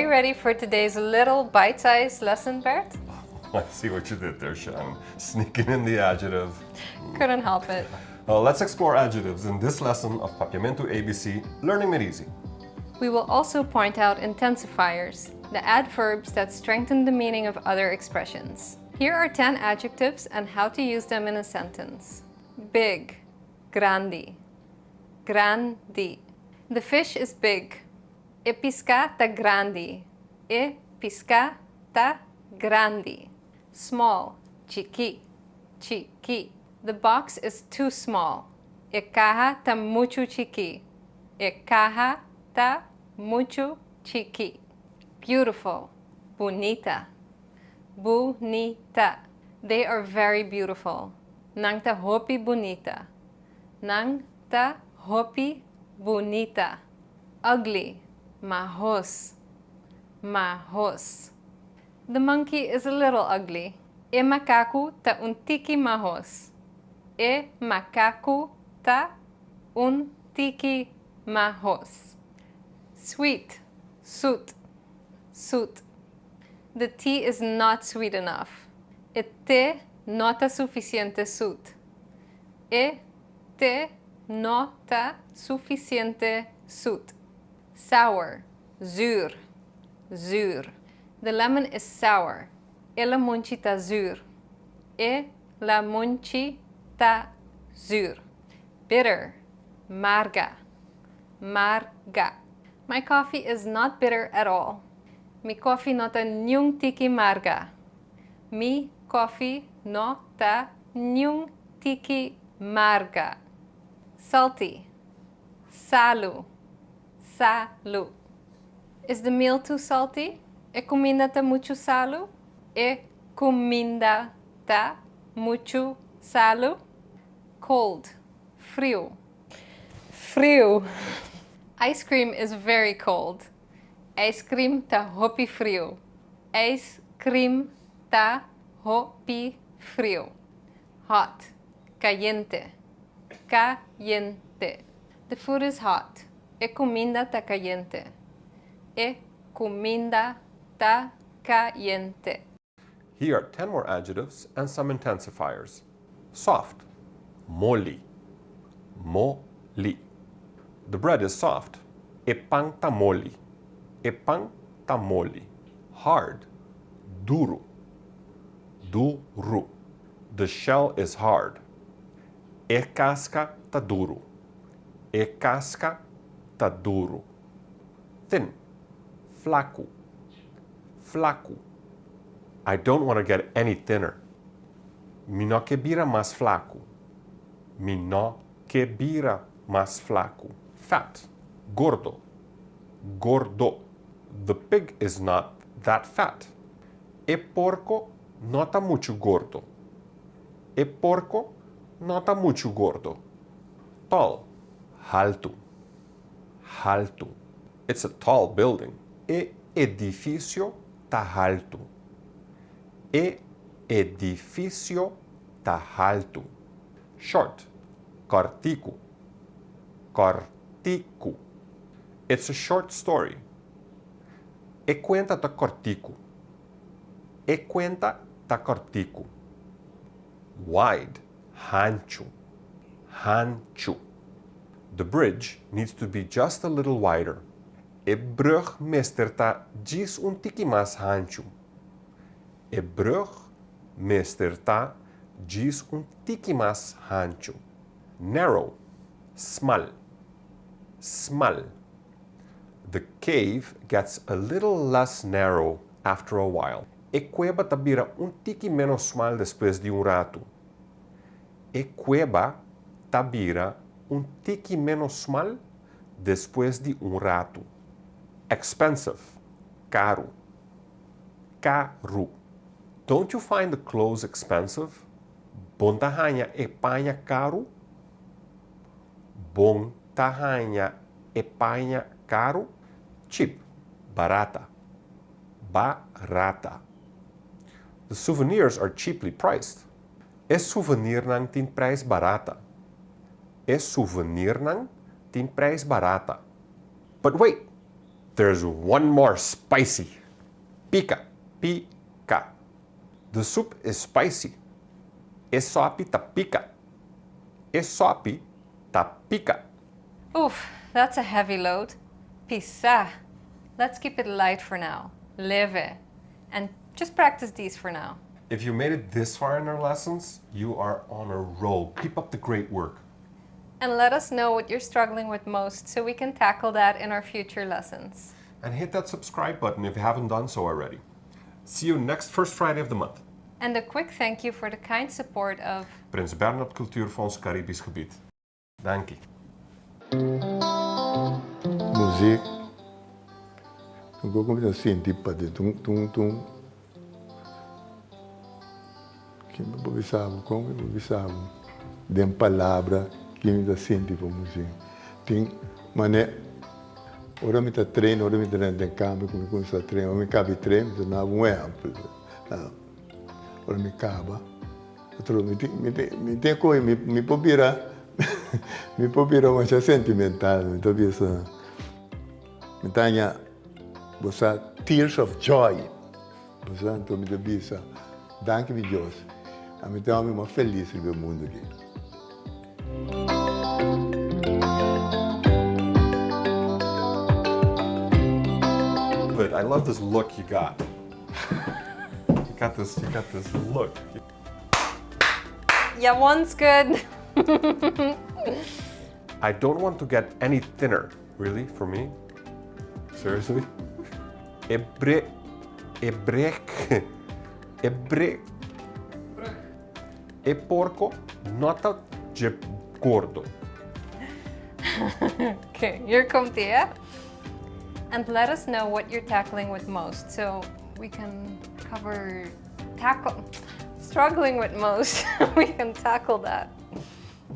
you ready for today's little bite-sized lesson, Bert? I see what you did there, Shan. Sneaking in the adjective. Couldn't help it. Let's explore adjectives in this lesson of Papiamento ABC, Learning Made Easy. We will also point out intensifiers, the adverbs that strengthen the meaning of other expressions. Here are 10 adjectives and how to use them in a sentence. Big, grandi, grandi. The fish is big. E piská ta grandi. E piská ta grandi. Small, chikí, chikí. The box is too small. E kaha ta muchu chikí. E kaha ta muchu chikí. Beautiful, bunita, bunita. They are very beautiful. Nan ta hopi bunita. Nan ta hopi bunita. Ugly, mahos, mahos. The monkey is a little ugly. E makaku ta un tiki mahos. E makaku ta un tiki mahos. Sweet, sut, sut. The tea is not sweet enough. E te no ta sufisiente sut. E te no ta sufisiente sut. Sour, zuur, zuur. The lemon is sour. E lamunchi ta zuur. E lamunchi ta zuur. Bitter, marga, marga. My coffee is not bitter at all. Mi kofi no ta niun tiki marga. Mi kofi no ta niun tiki marga. Salty, salu, salu. Is the meal too salty? E kuminda ta muchu salu? E kuminda ta muchu salu? Cold, friu, friu. Ice cream is very cold. Eiskrim ta hopi friu. Eiskrim ta hopi friu. Hot, kayente, kayente. The food is hot. E kuminda ta kayente. E kuminda ta kayente. Here are 10 more adjectives and some intensifiers. Soft, moli, moli. The bread is soft. E pan ta moli. E pan ta moli. Hard, duru, duru. The shell is hard. E kaska ta duru. E kaska ta duru. Thin, flaku, flaku. I don't want to get any thinner. Mi no ke bira mas flaku. Mi no ke bira mas flaku. Fat, gordo, gordo. The pig is not that fat. E porko no ta muchu gordo. E porko no ta muchu gordo. Tall, haltu, haltu. It's a tall building. E edifisio ta haltu. E edifisio ta haltu. Short, kòrtiku, kòrtiku. It's a short story. E kuenta ta kòrtiku. E kuenta ta kòrtiku. Wide, hanchu, hanchu. The bridge needs to be just a little wider. E brùg mester ta djis un tiki mas hanchu. E brùg mester ta djis un tiki mas hanchu. Narrow, smal, smal. The cave gets a little less narrow after a while. E kueba ta bira un tiki ménos smal despues di un ratu. E kueba ta bira un tiki ménos smal despues di un ratu. Expensive, karu, karu. Don't you find the clothes expensive? Bo n' ta haña e paña karu? Bo n' ta haña e paña karu? Cheap, barata, barata. The souvenirs are cheaply priced. E souvenirnan tin preis barata. E souvenirnan tin preis barata. But wait! There's one more spicy. Pika, pi-ka. The soup is spicy. E sòpi ta pika. E sòpi ta pika. Oof, that's a heavy load. Pisá. Let's keep it light for now. Leve. And just practice these for now. If you made it this far in our lessons, you are on a roll. Keep up the great work. And let us know what you're struggling with most so we can tackle that in our future lessons. And hit that subscribe button if you haven't done so already. See you next first Friday of the month. And a quick thank you for the kind support of Prins Bernhard Cultuurfonds Caribisch Gebied. Danki. Muzik, un kos ku mi ta sinti pa di tun tun tun ki mi por bisa bo kon mi por bisa bo den palabra ki mi ta sinti pa muzik tin mane ora mi ta train ora mi ta den kamber ku mi kuminsá train ora mi kaba di train mi ta duna bo un ehèmpel ora mi kaba. Otro mi tin mi tin mi tin koe mi mi por bira mi por bira masha sentimental mi ta bisa mi ta haña bo sa tears of joy bo sa anto mi ta bisa danki mi Dios ami ta un homber mas felis riba e mundu aki. But I love this look you got. You got this, you got this look. Yeah, one's good. I don't want to get any thinner. Really? For me? Seriously? E bre... E brek... E bre... E porko no ta dje gordo. Okay, hier komt ie, hè? And let us know what you're tackling with most, so we can cover tackle struggling with most. we can tackle that.